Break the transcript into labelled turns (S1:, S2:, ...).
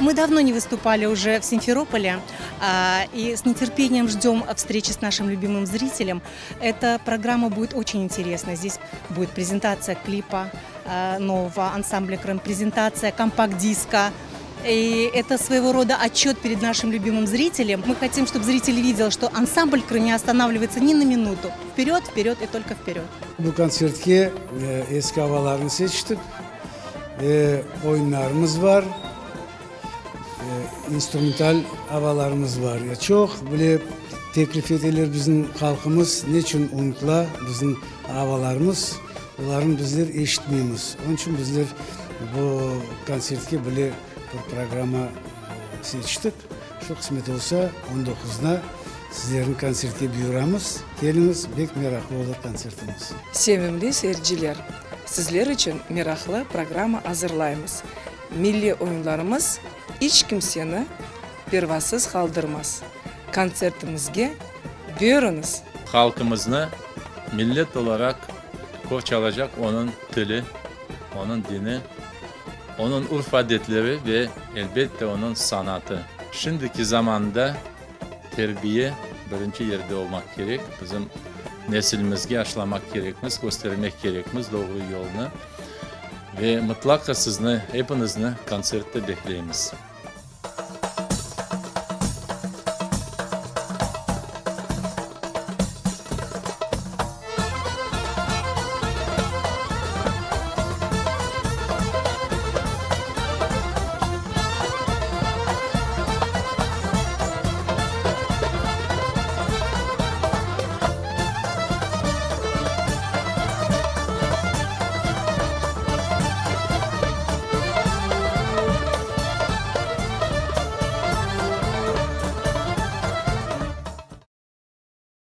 S1: Мы давно не выступали уже в Симферополе и с нетерпением ждем встречи с нашим любимым зрителем. Эта программа будет очень интересной. Здесь будет презентация клипа нового ансамбля «Крым», презентация компакт-диска. И это своего рода отчет перед нашим любимым зрителем. Мы хотим, чтобы зритель видел, что ансамбль «Крым» не останавливается ни на минуту. Вперед, вперед и только вперед.
S2: Bu kontsertke eski avalarnı seçtik. Oyunlarımız bar, instrumental avalarımız bar. Çoq bile teklif eteler bizim halqımız, neçün unutıla bizim avalarımız, olarnı bizler eşitmeymiz. Onıñ içün bizler bu kontsertke bile bir programma seçtik. Şu qısmet olsa, on doquzına sizlerni kontsertke buyuramız. Keliñiz, bek meraqlı olur kontsertimiz.
S3: Sevimli seyirciler, sizler içün meraqlı programma azırlaymız. Milliy oyunlarımız iç kimseni pervasız qaldırmaz. Kontsertimizge buyurıñız!
S4: Halqımıznı millet olaraq qorçalacaq onıñ tili, onıñ dini, onıñ urf-adetleri ve, elbette, onıñ sanatı. Şimdiki zamanda terbiye birinci yerde olmaq kerek, bizim nesilimizge aşlamaq kerekmiz, köstermek kerekmiz doğru yolnı. Ve mıtlaqa sizni, epiñizni kontsertte bekleymiz.